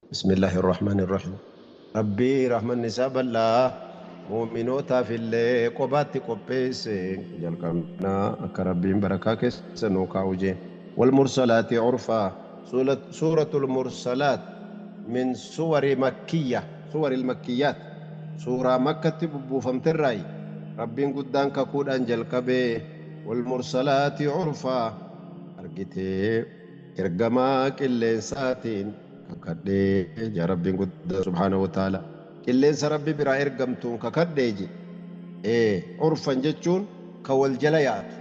بسم الله الرحمن الرحيم. ربي رحمن نساء الله mu'minootaaf illee kophaatti qopheesse jalqabnaa akka Rabbiin barakaa keessa nuu kaa'u jeen. Walmursalaati curfaa. Suuratul mursalaat min suwari makkiyya, suwari makkiyyaat, suuraa Makkatti bubbuufamterraayi. Rabbiin guddaan kakuudhaan jalqabee walmursalaati curfaa argitee ergamaa qilleensaatiin kakadhee jaa Rabbiin guddaa subhaanahu wa ta'ala. Qilleensa Rabbi biraa ergamtuun kakadhee je. Curfan jechuun ka wal jala yaatu.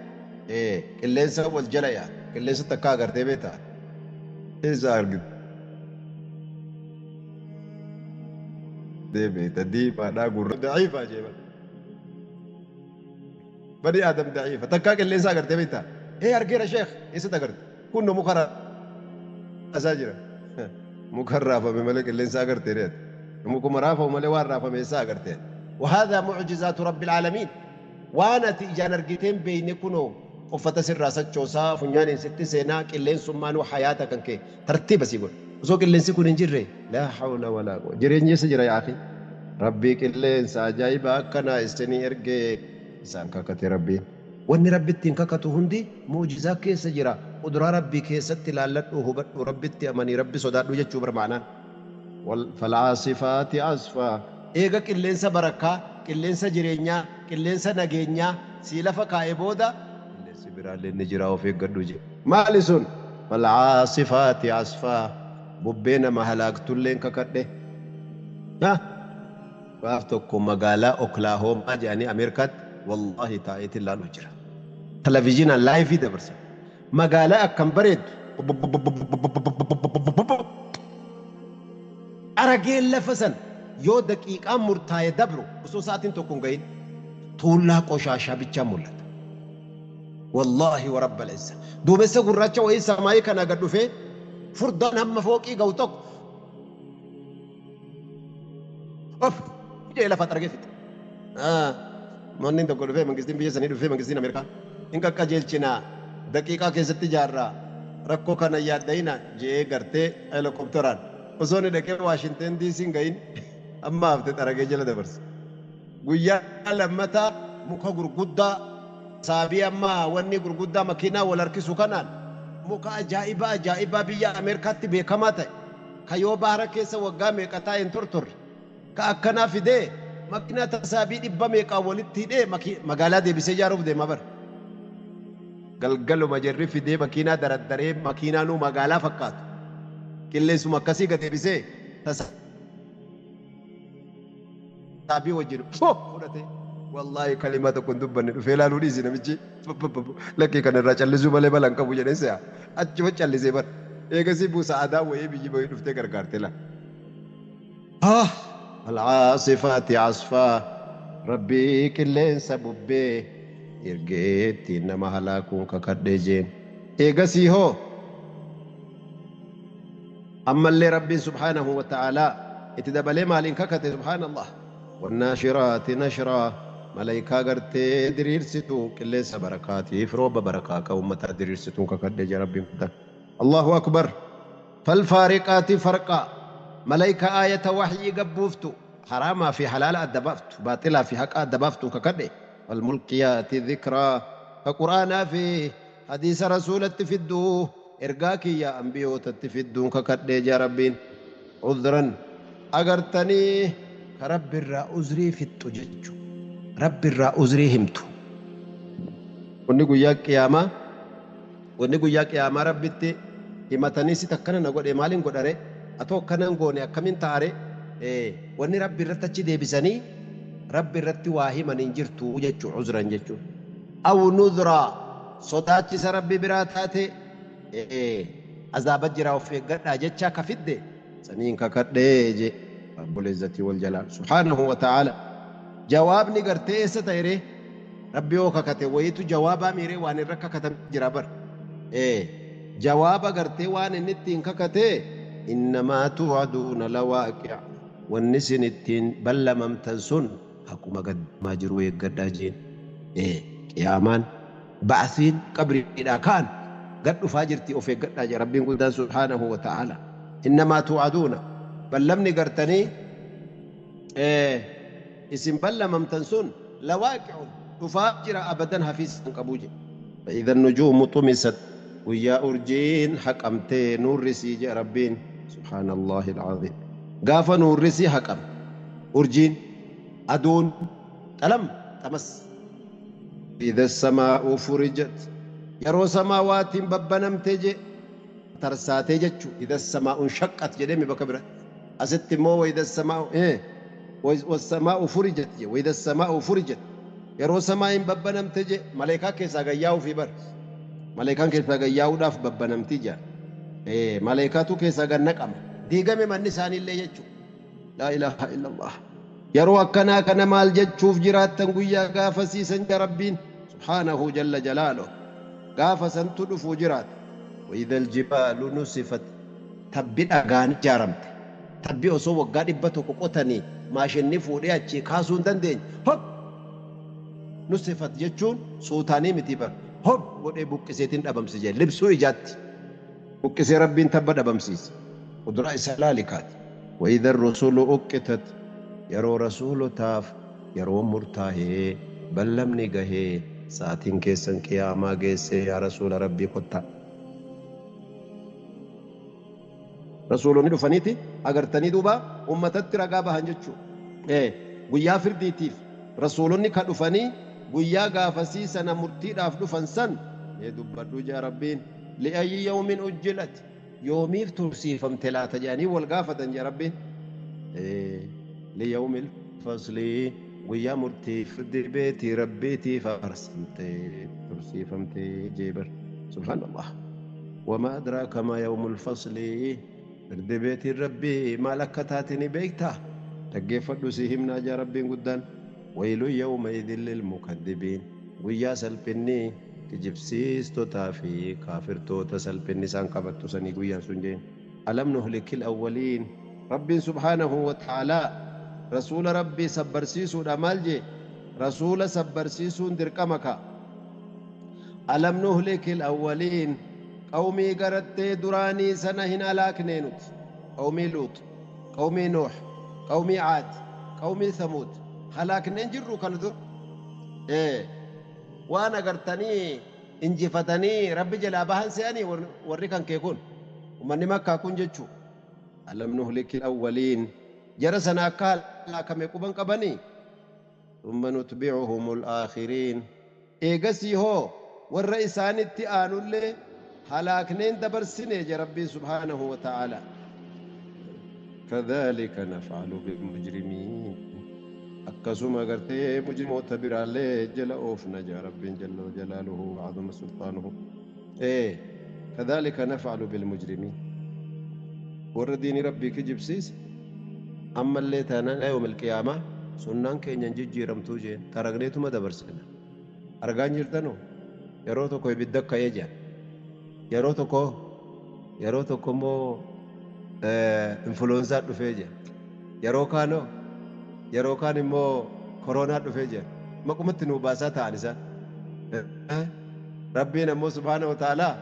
Qilleensa wal jala yaatu. Qilleensa takka agartee beektaa? Eessa argitee beekta? Diimaadhaa gurra daciifaa jee bara. Bani Aadam daciifa. Takkaa qilleensa agartee beektaa? Argeera sheekh. Eessatti agarte? Kunno muka raasaa jira. Muka raafame malee qilleensa agartee reeti. Mukuma raafamu malee waan raafame eessaa agartee? وهذا معجزات رب العالمين. Waan ati ijaan argiteen beeyne kunoo uffata sirraa sochoosaa, funyaaniin sitti seenaa, qilleensummaanuu hayaata kan kee tartiiba sii godha. Osoo qilleensi kun hin jirre, laa hawla walaa quwwata. Jireenyi eessa jira yaa akhi? Rabbii qilleensa ajaa'ibaa akkanaa isinii ergee isaan kakate Rabbiin. Wanni Rabbi ittiin kakatu hundi mu'jizaa keessa jira. Quduraa Rabbii keessatti ilaalladhu, hubadhu, Rabbitti amanii, Rabbi sodaadhu jechuu bar ma'anaan. Fal'aasifaati asfaa. Eega qilleensa barakaa, qilleensa jireenyaa, qilleensa nageenyaa sii lafa kaa'e booda qilleensi biraallee ni jira, of eeggadhu jedhe. Maali sun? Fal'aasifaati asfaa. Bubbee nama halaaktulleen kakadhe. Gaaf tokko magaalaa Oklahoomaa jedhanii Ameerikaatti wallahi taa'eetiin ilaalu jira. Televizyinaan laayivii dabarsa. Magaalaa akkam bareeddu. Arageen lafa san yoo daqiiqaan murtaa'e dabru osoo sa'aatiin tokko hin gahin tuullaa qoshaashaa bichaa mul'ata. Wallaahi wa rabbal izza. Duumessa gurraacha wayii samaayii kana gad dhufee furdaan hamma fooqii ga'u tokko of jedhee lafa xaragee fixe. Manni tokko dhufee, mangistiin biyya sanii dhufee, mangistiin Ameerikaa hin qaqqajeelchinaa, daqiiqaa keessatti ijaarraa, rakkoo kana yaadda'ina je'ee gartee helikopteraan osoo inni dhaqee Waashinten DC hin gahin amma hafte xaragee jala dabarse. Guyyaa lammataa muka gurguddaa saabii amma wanni gurguddaa makiinaa wal harkisu kanaan muka ajaa'ibaa ajaa'ibaa biyya Ameerikaatti beekamaa ta'e ka yoo bahara keessa waggaa meeqa taa'e hin tortorre ka akkanaa fidee makiinaa tasaabii dhibba meeqaa walitti hidhee magaalaa deebisee ijaaruuf deema bara. Galgaluma jarri fidee makiinaa daraddaree makiinaanuu magaalaa fakkaatu. Qilleensuma akkasii gad deebisee tasaabii wajjin fudhate. Wallaahi kalimaa tokko hin dubbanne, dhufee ilaaluu dhiisi namichi. Lakkii kana irraa callisuu malee balan qabu jedhee se'a. Achuma callisee bara. Eegasii buusa aadaa wayii biyyi wayii dhuftee gargaarte la. Alcaasifaati asfaa. Rabbii qilleensa bubbee ergeetti nama halaakuun kakadhee jeen. Eegasii hoo ammallee Rabbiin subhaanahu wa ta'aalaa itti dabalee maaliin kakate? Subhaanallah. Wannaashiraati nashraa. Malaayikaa gartee diriirsitu, qilleensa barakaatiif rooba barakaa ka uummataa diriirsituun kakadhee jee Rabbiin guddaan. Allahu akbar. Falfaariqaati farqaa. Malaayikaa aayata wahyii gabbuuftu, haraamaa fi halaala adda baaftu, baaxilaa fi haqa adda baaftuun kakadhe. Falmulqiyaati dhikraa. Ka Qur'aanaa fi hadiisa rasuulatti fidduu, ergaa kiyya ambiyootatti fidduun kakadhee jee Rabbiin. Udran agartanii ka Rabbi irraa uzrii fixxu jechu. Rabbi irraa uzrii himtu. Wanni guyyaa qiyaamaa, wanni guyyaa qiyaamaa Rabbitti himatanii sit akkana na godhe, maaliin godhare, atoo akkana hin goone akkamiin ta'are, wanni Rabbi irratti achi deebisanii Rabbi irratti waa himan hin jirtu jechuu uzran jechuun. Aw nudraa sodaachisa Rabbi biraa taate, azaaba jira of eeggadhaa jechaa ka fidde saniin kakadhee je Rabbul Izzati wal Jalaal subhaanahu wa ta'ala. Jawaabni gartee eessa ta'e ree? Rabbi yoo kakate wayitu jawaabaa miiree waan irra kakatame jira bar. Jawaaba gartee waan inni ittiin kakate, innamaa tuu'aduuna lawaaqi'a. Wanni isin ittiin ballamamtan sun haquma gaddamaa jiru, eeggadhaa jeen. Qiyaamaan ba'asiin qabriidhaa ka'an gad dhufaa jirti, of eeggadhaa jee Rabbiin guddaan subhaanahu wa ta'ala. Innamaa tuu'aduuna Ballamni gartanii isin ballamamtan sun lawaaqi'un dhufaa jira abadan hafiis hin qabuu jedhe. فإذا النجوم طمست ويا أرجين حقمتي نور سي جاء ربين سبحان الله العظيم قاف نور سي حقم أرجين أدون ألم تمس إذا السماء فرجت يرو سماوات ببنم تجي ترساتي جتشو إذا السماء انشقت جدمي بكبرت أست مو وإذا السماء إيه والسماء فرجت وإذا السماء فرجت yeroo samaa'iin babbanamte je maleekaa keessaa gayyaa'uu fi bar maleekaan keessaa gayyaa'uudhaaf babbanamti jaa maleekaatu keessaa gad naqama diigame manni isaaniillee jechuudha laa ilaaha illallah yeroo akkanaa kana maal jechuuf jiraattan guyyaa gaafasiisan ja rabbiin subhaanahu jalla jalaaluhu gaafa santu dhufuu jiraata وإذا الجبال نسفت tabbi dhagaan ijaaramte tabbi osoo waggaa 100 qotanii maashinni fuudhee achii kaasuu hin dandeenye hop nusifat jechuun suutaanii miti bar hop godhee buqqiseetiin dhabamsiise libsuu ijaatti buqqisee rabbiin tabba dhabamsiise quduraa isa laalikaati وإذا الرسل أقتت yeroo rasuulotaaf yeroo murtaahee ballamni gahee sa'aatiin keessan qiyaamaa geessee yaa rasuula rabbii kottaa rasuulonni dhufaniiti agartanii duuba ummatatti ragaa bahan jechuu guyyaa firdiitiif rasuulonni ka dhufanii guyyaa gaafasii sana murtiidhaaf dhufan san mee dubbadhu jaa rabbiin li'ayyi yawmin ujjilat yoomiif tursiifamte laata jedhanii wal gaafatan jaa rabbiin liyawmil fasli guyyaa murtii firdi beetii rabbiitiif aarsamte tursiifamte jeebar subhaanallah wamaa adraaka maa yawmul fasli firdi beetiin rabbii maal akka taate ni beektaa dhaggeeffadhu si himnaa jaa rabbiin guddaan ويل يومئذ للمكذبين ويا سلبني kijibsiistotaa fi kaafirtoota salphinni isaan qabattu sanii guyyaan sun jeen alam nuhliki alawwaliin rabbiin subhaanahu wa ta'aalaa rasuula rabbii sabbarsiisuudha maal jee rasuula sabbarsiisuun dirqama ka alam nuhliki alawwaliin qawmii garattee duraanii sana hin halaaknee nuti qawmii luut qawmii nuux qawmii caad qawmii samuud halaakneen jirru kana dur waan agartanii injifatanii rabbi jalaa bahan se'anii warri kan kee kun ummanni makkaa kun jechuu alam nuhliki alawwaliin jara sana akka halaakame quban qabanii thumma nutbicuhum alaakhiriin eegasii hoo warra isaanitti aanullee halaakneen dabarsine je rabbiin subhaanahu wa ta'aalaa kadhalika naf'alu bilmujrimiin akkasuma gartee mujrimoota biraallee jala oofna jaa rabbiin jalla jalaaluhu wa azama sultaanuhu kadhalika naf'alu bilmujrimiin warra diinii rabbii kijibsiise ammallee taanaan yawm alqiyaamaa sunnaan keenya hin jijjiiramtuu jeen taragneetuma dabarsina argaan jirtanoo yeroo tokko ibidda ka'ee jira yeroo tokko immoo influenzaa dhufee jira yeroo kaanoo yeroo kaan immoo koronaa dhufee jira maqumatti nuu baasaa ta'an isaan rabbiin ammoo subhaanahu wa ta'aalaa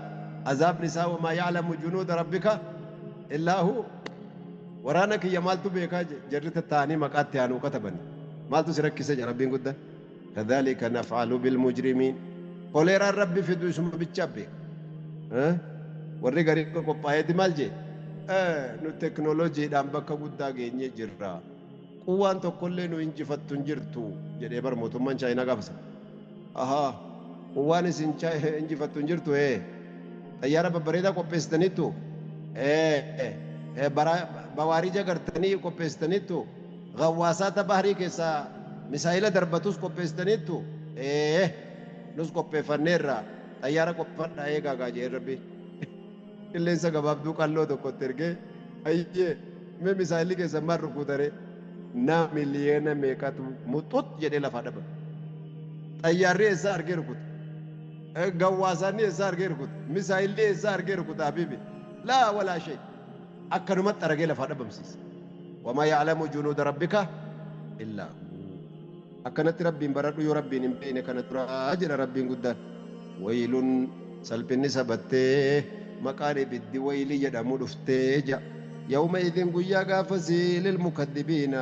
azaabni isaa wamaa ya'lamu junuuda rabbika illaa hu waraana kiyya maaltu beekaa jarri tatta'anii maqaatti aanuu katabani maaltu si rakkise jira rabbiin guddaan kadhalika naf'alu bilmujrimiin koleeraan rabbi fidu isuma bichaa beeka warri garii qophaa'eeti maal jee nu teknooloojiidhaan bakka guddaa geenyee jirra quwwaan tokkollee nu injifattu hin jirtu jedhee bar mootummaan chaayinaa gaafasa ahaa quwwaan isin injifattu hin jirtu xayyaara babbareedaa qopheessitaniittu bawaarija gartanii qopheessitaniittu gawwaasaata baharii keessaa misaayila darbatus qopheessitaniittu nus qopheeffanneerra xayyaara qopheeffadhaa eegaa jee rabbi qilleensa gabaabduu qalloo tokkotti ergee ayyee mee misaayilli keessan maal rukutare na miliyoona meeqatu muxux jedhee lafaa dhabame xayyaarri eessaa argee rukuta gawwaasaanni eessaa argee rukuta misaayilli eessaa argee rukuta habiibi laa walaa shay akkanumatti argee lafaa dhabamsiisa wamaa ya'lamu junuuda rabbika illaa akkanatti rabbiin baradhu yoo rabbiin hin beekne kana duraa jedha rabbiin guddaan waylun salphinni sabattee maqaan ibiddi waylii jedhamu dhuftee jedha يومئذ قيا قافسي للمكذبين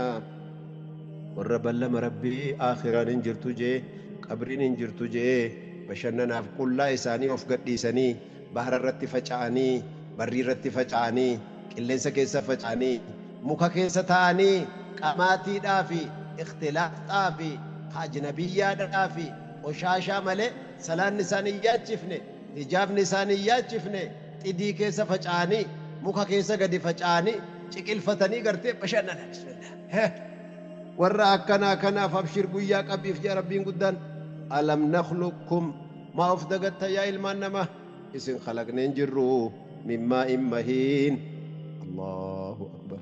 والرب لما ربي آخران انجرتو جي قبرين انجرتو جي بشننا في كل إساني وفقد إساني بحر الرت فجعاني بري الرت فجعاني قلنسا كيسا فجعاني مكا كيسا تاني قماتي دافي اختلاف دافي أجنبية دافي وشاشا ملي سلان نساني ياتشفني حجاب نساني ياتشفني تدي كيسا فجعاني مكا كيسا قد فجعاني شكل فتني قرتي بشننا بسم الله warra akkanaa kanaaf abshir guyyaa qabiif jee rabbiin guddaan alam nakhluqkum maa of dagatta yaa ilmaan namaa isin khalaqneen jirru min maa'in mahiin allahu akbar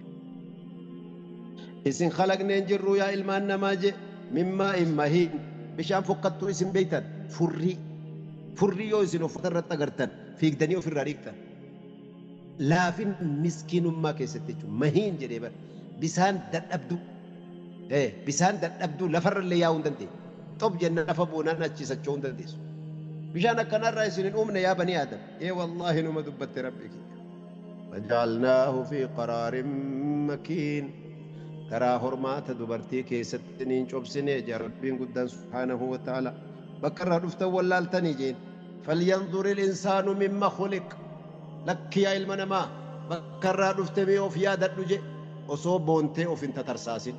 isin khalaqneen jirru yaa ilmaan namaa je min maa'in mahiin bishaan fokkattuu isin beeytan furrii furrii yoo isin uffata irratti agartan fiigdanii ofirraa dhiqtan laafin miskiinummaa keessatti jechuudha mahiin jedhee bara bisaan dadhabduu bisaan dadhabduu lafarrallee yaa'uu hin dandeenye. Xob jenna lafa boonaan achi socho'uu hin dandeessu. Bishaan akkanarraa isin hin uumne yaa banii Aadam. Ee wallaahi numa dubbatte rabbi kiyya. Fajaalnaahu fi qaraarin makiin. Karaa hormaata dubartii keessatti niin cobsine jaa rabbiin guddaan subhaanahu wa ta'ala. Bakka irraa dhuftan wallaaltanii jeen. Falyanzur il-insaanu mimma khuliq. Lakki yaa ilma namaa bakka irraa dhufte mee of yaadadhu je osoo boontee of hin tatarsaasin.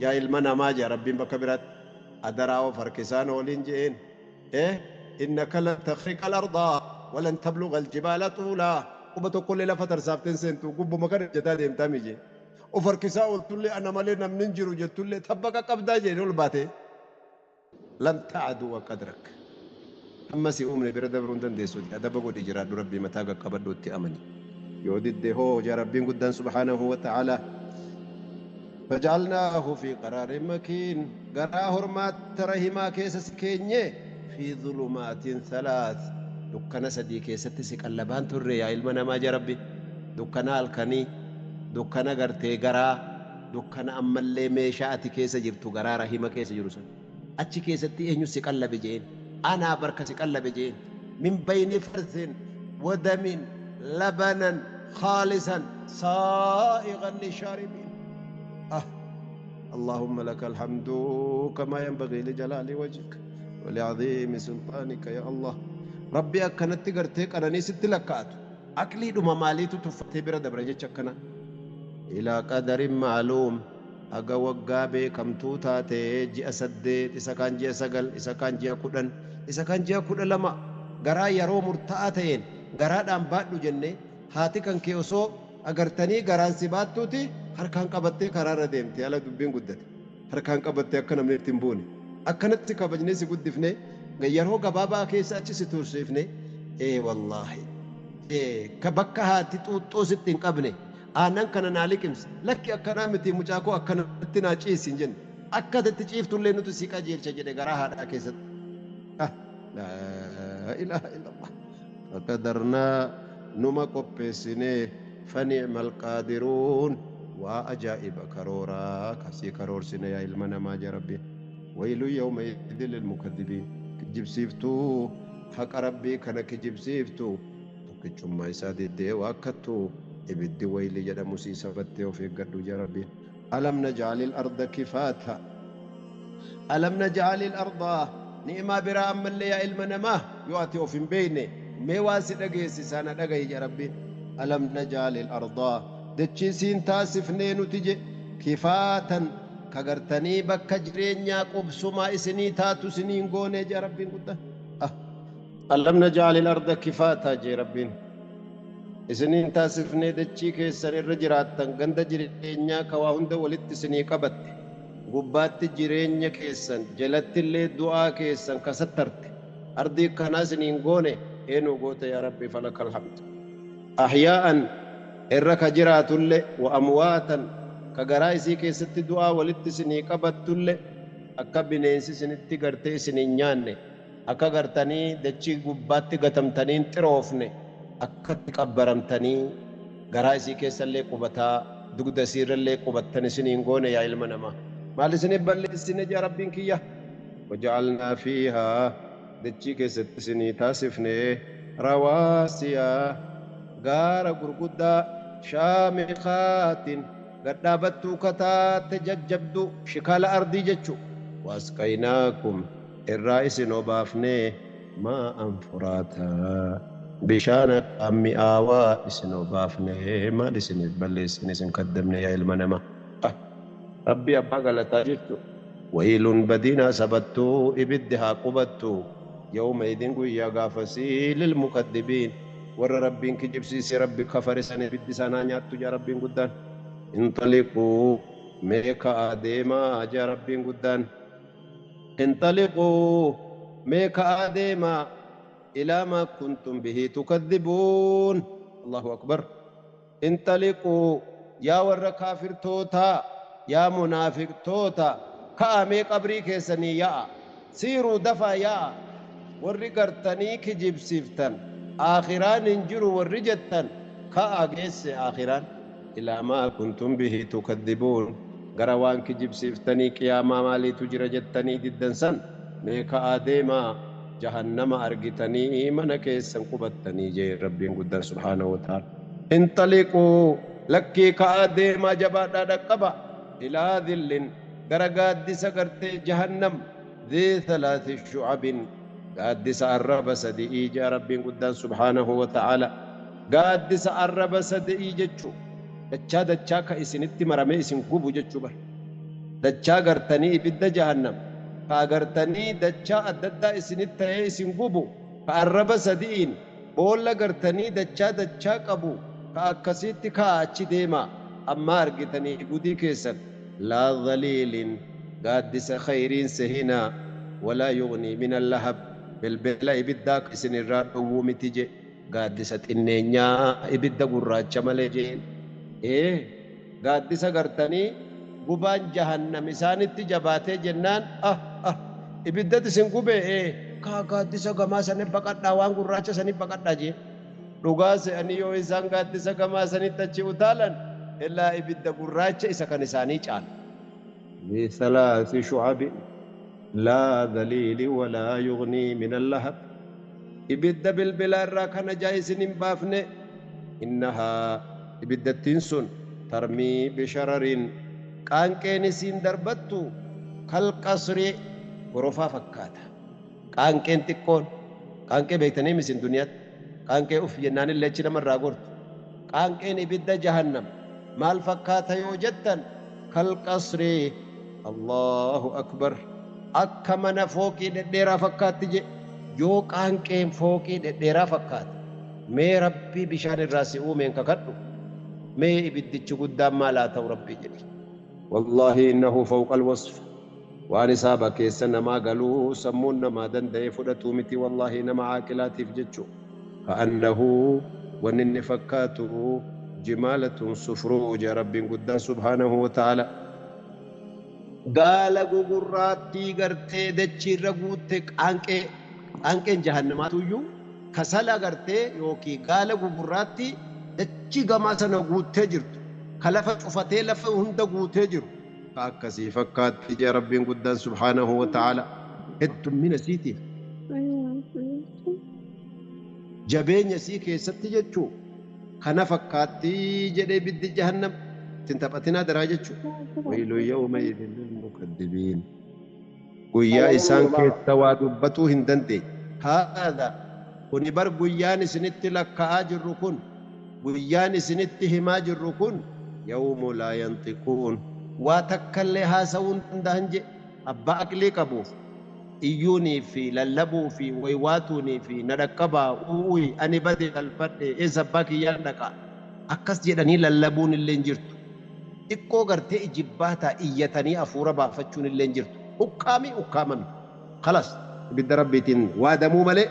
Yaa ilma namaa jaa rabbiin bakka biraatti adaraa of harkisaan ooliin je'een innaka lan takhriqa al-arda walan tablugha al-jibaala tuulaa quba tokkollee lafa tarsaafteen seentu gubbuma kana ejjataa deemtaa mije of harkisaa ooltullee ana malee namni hin jiru jettullee tabbaqa qabdaa jeen ol baate lan ta'duwa qadrak amma si uumne bira dabruu hin dandeessu adaba godhi jiraadhu rabbii mataa qaqqabadhu itti amani yoo didde hoo jaa rabbiin guddaan subhaanahu wa ta'aalaa فجعلناه في قرار مكين قرا هرمات ترهما كيس سكيني في ظلمات ثلاث دكنا سدي كيس تسكلبان تري يا علمنا ما جربي دكنا الكني دكنا غرتي قرا دكنا أما اللي ميشاتي كيس جرتو قرا رحمة كيس جرسن أتشي كيس تي إنيو سكلب جين أنا بركة سكلب جين من بين فرث ودم لبنا خالصا سائغا للشاربين اللهم لك الحمد كما ينبغي لجلال وجهك ولعظيم سلطانك يا الله ربي أكنت قرتك أنا نسيت لكات أكلي دم مالي تفتي برد برجة كنا إلى قدر معلوم أجا وجابي كم توتا تيجي أسدت إذا كان جي سجل إذا كان جي كودن إذا كان جي كودن لما غرا يرو مرتعتين غرا دام بعد جنة هاتي كان كيوسو أجرتني غران سبات توتي harkaan qabattee karaarra deemte ala dubbiin guddate harkaan qabattee akka namni ittiin buune akkanatti kabajnee si guddifne yeroo gabaabaa keessa achi si tursiifne ee wallaahi ka bakka haati xuuxxoo sitti hin qabne aannan kana naa liqimsi lakki akkanaa miti mucaa koo akkanatti naa ciisi hin jenne akka itti ciiftullee nuti si qajeelcha jedhe garaa haadhaa keessatti. Laa ilaaha illallah. Faqadarnaa numa qopheessinee fani'mal qaadiruun. وأجائب كرورا كسي كرور سنة يا إلمنا ما جربي ويل يومئذ للمكذبين كجيب سيفتو حق ربي كان كجيب سيفتو تكجم ما يسادي دي واكتو إبدي ويلي جدا مسيسة فتي وفي قدو جربي ألم نجعل الأرض كفاتا ألم نجعل الأرض نعمة برا أما اللي يا إلمنا ما يؤتي وفي بيني ميواسي دقيسي سانا دقي جربي ألم نجعل الأرض dachii siin taasifnee nuti je kifaatan kagartanii bakka jireenyaa qubsumaa isinii taatu isiniin goonee jee rabbiin guddaan. Alam naj'alil arda kifaataa jee rabbiin. Isiniin taasifnee dachii keessan irra jiraattan ganda jireenyaa ka waa hunda walitti isinii qabatte gubbaatti jireenya keessan jalatti illee du'aa keessan kasattarte ardii kanaa isiniin goone eenyu goota yaa rabbi falakal hamd. Ahyaa'an irra ka jiraatulle wa amwaatan ka garaa isii keessatti du'aa walitti isinii qabattulle akka bineensi isinitti gartee isin hin nyaanne akka gartanii dachii gubbaatti gatamtanii hin xiroofne akkatti qabbaramtanii garaa isii keessallee qubataa dugda isiirrallee qubattan isiniin goone yaa ilma namaa maal isiniif balleessine jaa rabbiin kiyya waja'alnaa fiihaa dachii keessatti isinii taasifne rawaasiyaa gaara gurguddaa Shaamikaatin gadhaabattuu kataate jajjabdu shikaala ardii jechu. Waasqaynaakum irraa isin obaafnee maa'an furaataa bishaan akkaan mi'aawaa isin obaafnee maal isiniif balleessine isin kaddamne yaa ilma namaa. Rabbii abbaa galataa jechu. Waylun badiin haa sabattuu ibiddi haa qubattu yawma idin guyyaa gaafasii lilmukaddibiin warra Rabbiin kijibsiise Rabbi kafare san ibiddi isaan haa nyaattu jaa Rabbiin guddaan. Inxaliquu mee ka'aa deemaa jaa Rabbiin guddaan. Inxaliquu mee ka'aa deemaa ilaa maa kuntum bihi tukaddibuun. Allahu akbar. Inxaliquu yaa warra kaafirtootaa yaa munaafiqtoota ka'aa mee qabrii keessanii ya'a siiruu dafaa ya'a warri gartanii kijibsiiftan aakhiraan hin jiru warri jettan ka'aa geesse aakhiraan ilaa maa kuntum bihi tukaddibuun gara waan kijibsiiftanii qiyaamaa maaliitu jira jettanii diddan san mee ka'aa deemaa jahannama argitanii mana keessan qubattanii jee Rabbiin guddaan subhaanahu wa ta'ala. Inxaliquu lakkii ka'aa deemaa jabaadhaa dhaqqaba ilaa dhillin gara gaaddisa gartee jahannam dhii thalaati shu'abin gaaddisa arraba sadi'ii jaa Rabbiin guddaan subhaanahu wa ta'ala. Gaaddisa arraba sadi'ii jechuu dachaa dachaa ka isinitti maramee isin gubu jechuu bar. Dachaa gartanii ibidda jahannam ka agartanii dachaa adda addaa isinitti ta'ee isin gubu ka arraba sadi'iin boolla gartanii dachaa dachaa qabu ka akkasitti ka'a achi deemaa amma argitanii gudii keessan laa dhaliilin gaaddisa khayriin sehinaa walaa yugnii min allahab belbela ibiddaa isin irraa dhowwuu miti je gaaddisa xinneenyaa ibidda gurraacha malee jeen. Gaaddisa gartanii gubaan jahannam isaanitti jabaatee jennaan ibiddatti isin gubee kaa gaaddisa gamaa sanii baqadhaa waan gurraacha sanii baqadhaa jee. Dhugaa se'anii yoo isaan gaaddisa gamaa sanitti achi utaalan illaa ibidda gurraacha isa kan isaanii caala. ذي ثلاث شعب لا ذليل ولا يغني من اللهب ibidda bilbilaa irraa kana jaa isin hin baafne innahaa ibiddattiin sun tarmii bishararin qaanqeen isiin darbattu kalqasri gorofaa fakkaata. Qaanqeen xiqqoon qaanqee beektanii misin duniyaatti qaanqee uf jennaan illee achi namarraa gortu. Qaanqeen ibidda jahannam maal fakkaata yoo jettan kalqasri Allahu akbar akka mana fooqii dhedheeraa fakkaatti je yoo qaanqeen fooqii dhedheeraa fakkaata mee Rabbii bishaan irraa si uumeen kakadhu mee ibiddichi guddaan maal haa ta'u Rabbii jedhi. Wallaahi innahu fawqa alwasf waan isaa keessa namaa galuu sammuun namaa danda'ee fudhatuu miti wallaahi nama caaqilaatiif jechuu. Ka'annahu wanni inni fakkaatu jimaalatun sufruu jee Rabbiin guddaan subhaanahu wa ta'ala. Gaala gugurraattii gartee dachiirra guutte qaanqee qaanqeen jahannamaatu iyyuu kasala gartee yookiin gaala gugurraattii dachii gamaa sana guuttee jirtu ka lafa cufatee lafa hunda guutee jiru ka akkasii fakkaatti jee Rabbiin guddaan subhaanahu wa ta'ala. Heddummina isiitiif jabeenya isii keessatti jechuu kana fakkaattii jedhee ibiddi jahannam ittiin taphatinaa daraa jechuu. Waylu yawmaidin lilmukaddibiin guyyaa isaan keessa waa dubbatuu hin dandeenye. Haadha kuni bar guyyaan isinitti lakka'aa jirru kun guyyaan isinitti himaa jirru kun yawmu laa yantiquun waa takkallee haasa'uu hin danda'an je abbaa aqlii qabuuf iyyuunii fi lallabuu fi waywaatuunii fi na dhaqqabaa uuyi ani bade salphadhe eessa abbaa kiyyaan dhaqa akkas jedhanii lallabuun illee hin jirtu. Xiqqoo gartee ijibbaataa iyyatanii hafuura baafachuun illee hin jirtu. Ukkaami ukkaamami. Khalas ibidda Rabbiitiin waadamuu malee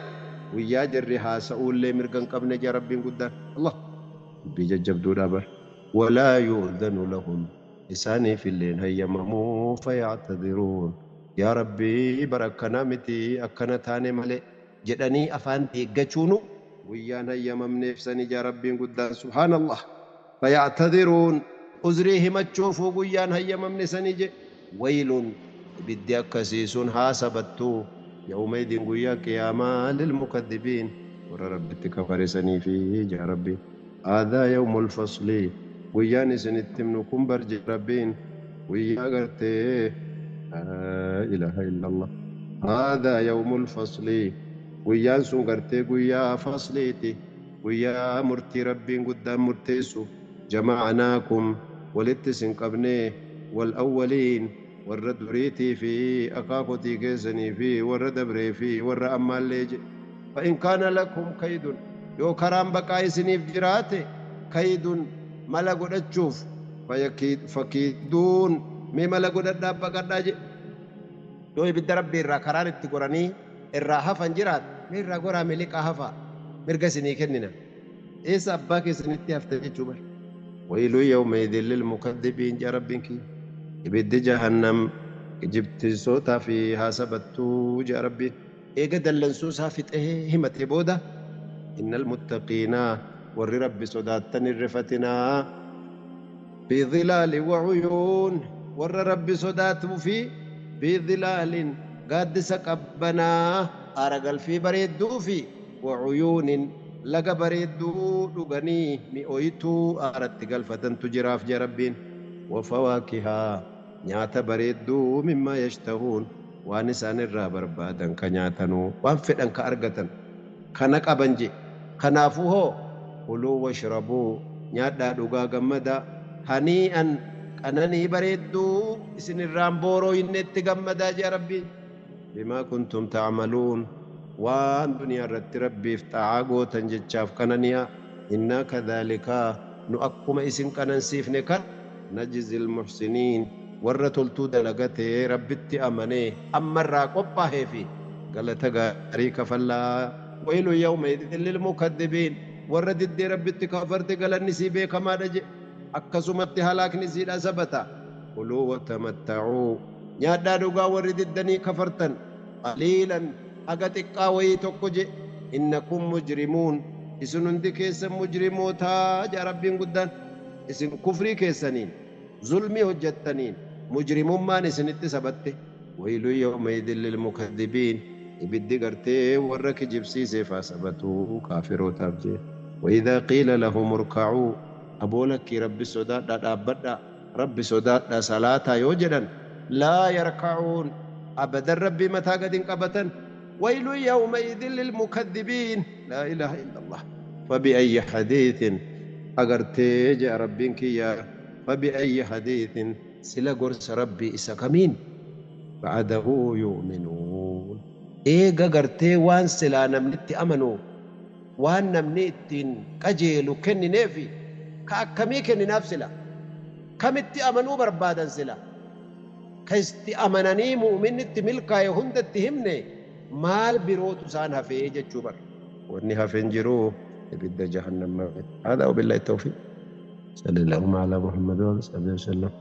guyyaa jarri haasa'uu illee mirga hin qabne jaa Rabbiin guddaan. Allah dubbii jajjabduudhaa bar. Walaa yu'dhanu lahum isaaniif illeen hayyamamuu fayactadiruun. Yaa Rabbii bara akkanaa miti akkana taane malee jedhanii afaan deeggachuunu guyyaan hayyamamneef sani jaa Rabbiin guddaan subhaanallah. Fayactadiruun uzrii himachuufuu guyyaan hayyamamne sani je waylun ibiddi akkasii sun haa sabattuu yawmaidin guyyaa qiyaamaa lilmukaddibiin warra Rabbitti kafare sanii fi jaa Rabbiin. Haadaa yawmul fasli, guyyaan isinitti himnu kun bar jedhe Rabbiin, guyyaa gartee laa ilaaha illallah. Haadaa yawmul fasli, guyyaan sun gartee guyyaa fasliiti, guyyaa murtii Rabbiin guddaan murteessu. Jama'anaakum, walitti isin qabnee, wal awwaliin, warra duriitii fi akaakotii keessanii fi warra dabree fi warra ammaallee jedhe. Fa'in kaana lakum kaydun, yoo karaan baqaa isiniif jiraate, kaydun mala godhachuuf, fakiiduun, mee mala godhadhaa baqadhaa jedhe. Yoo ibidda Rabbii irraa karaan itti goranii irraa hafan jiraate, mee irraa goraa miliqaa hafaa, mirga isinii kennina. Eessa abbaa keessanitti haftan jechuu bar. Waylu yawmaidhin lilmukaddibiin jedha Rabbiin kiyya. Ibiddi jahannam kijibtiisootaa fi haasabattuu jedha Rabbiin. Eega dallansuu isaa fixee himatee booda, innal muttaqiina, warri Rabbi sodaattan hin rifatinaa, fi dhilaalin wa uyuun, warra Rabbi sodaatuu fi fi dhilaalin, gaaddisa qabbanaa, aara galfii bareedduu fi wa uyuunin, laga bareedduu dhuganii mi'ooytuu aaratti galfatantu jiraaf jedha Rabbiin. Wa fawaakihaa, nyaata bareedduu, mimmaa yashtahuun, waan isaan irraa barbaadan ka nyaatanuu, waan fedhan ka argatan kana qaban je. Kanaafuu hoo, kuluu washrabuu, nyaadhaa dhugaa gammadaa, hanii'an, qananii bareedduu isin irraan boorooyinnetti gammadaa jedha Rabbiin. Bimaa kuntum ta'maluun, waan duniyaa irratti Rabbiif xaa'aa gootan jechaaf qanani'a. Innaa kadhaalikaa, nu akkuma isin qanansiifne kan, najzil muhsiniin, warra toltuu dalagatee Rabbitti amanee ammarraa qophaa'ee fi galata gaarii kafallaa. Waylu yawmaidhin lilmukaddibiin, warra diddee Rabbitti kafarte galanni isii beekamaadha jedhe. Akkasumatti halaakni isiidha sabata. Kuluu watamatta'uu, nyaadhaa dhugaa warri diddanii kafartan, qaliilan, haga xiqqaa wayii tokko jedhe. Innakum mujrimuun, isin hundi keessan mujrimootaa jedha Rabbiin guddaan. Isin kufrii keessaniin, zulmii hojjettaniin mujrimummaan isinitti sabatte. Waylu yawmaidhin lilmukaddibiin, ibiddi gartee warra kijibsiiseef haa sabatuu kaafirootaaf jee. Waidhaa qiila lahum urka'uu, aboo lakkii Rabbi sodaadhaa dhaabbadhaa, Rabbi sodaadhaa salaataa yoo jedhan, laa yarka'uun, abadan Rabbii mataa gad hin qabatan. Waylu yawmaidhin lilmukaddibiin, laa ilaaha illallah. Fabi'ayyi hadiithin, agartee jedha Rabbiin kiyya, fabi'ayyi hadiithin, sila gorsa Rabbii isa kamiin, ba'adahu yu'minuun, eega gartee waan silaa namni itti amanu, waan namni ittiin qajeelu kennineefi, ka akkamii kenninaaf sila kamitti amanuu barbaadan? Sila ka itti amananii mu'minni itti milkaa'e hundatti himne, maal birootu isaan hafee jechuu bar. Wanni hafe hin jiru ibidda jahannam malee. Haadaa wabillahi tawfiiq. Sallallahu ala Muhammad wa sahbihi wasallam.